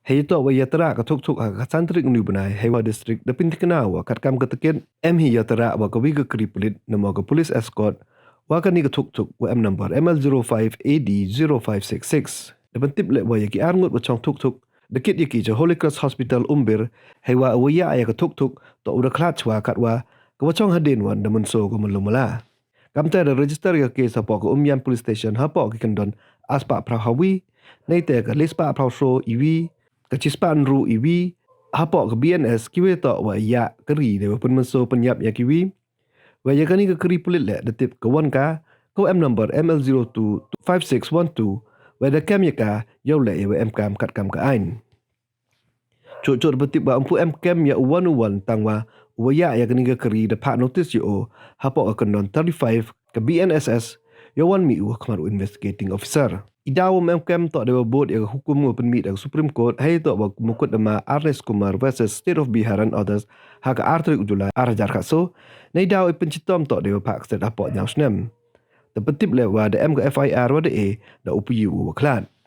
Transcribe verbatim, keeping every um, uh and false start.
Hei toh wa yatrah ka thuk-thuk ha ka khatsan tarik uni u bnai, heiwa district da pyntikna wa katkam ka takit em hi yatrah wa kawi ka kari pulit namo ka police escort wa kani ka thuk-thuk wa em number M L zero five A D zero five six six. Da pyntip leh wa ya ki ar ngut wa chong thuk-thuk da kit ya ki cha Holy Cross Hospital Umbir, heiwa u wa yah ya ka thuk-thuk toh u da khlad chwa katwa ka wa chong hadien wan da mynsaw ka mynlumala. Kamte da register ya ka case hapoh ka Umiam Police Station hapoh ki kyndon ar spah phra hawi, neite ka le spah phra so iwi, ka chi spah ynru iwi, hapoh ka B N S kiwi toh wa yah kari dei wa pynmynsaw pynyap ya kiwi. Wa ya kani ka kari pulit leh da tip ka wan ka, ka wa em number M L zero two five six one two, wa da kem ya ka yow leh ya wa em kam katkam ka ain. Chut-chut da pyntip wa ym pu em kem ya u wan u wan tang wa u wa yah ya kani ka kari da phah notice ya u hapoh ka kyndon thirty-five ka B N S S, yow wan mih u ha khmat u investigating officer. I daw wa em kem toh dei wa bud ya ka hukum wa pynmih da ka Supreme Court, hei toh wa mukotduma Arnesh Kumar versus State of Bihar and others, ha ka ar tarik u July ar hajar khatsaw. Nei daw i pynchitom toh dei wa phah kset hapoh ñiaw snem. Da pyntip leh wa da em ka F I R wa da e da u pu u wa khlad.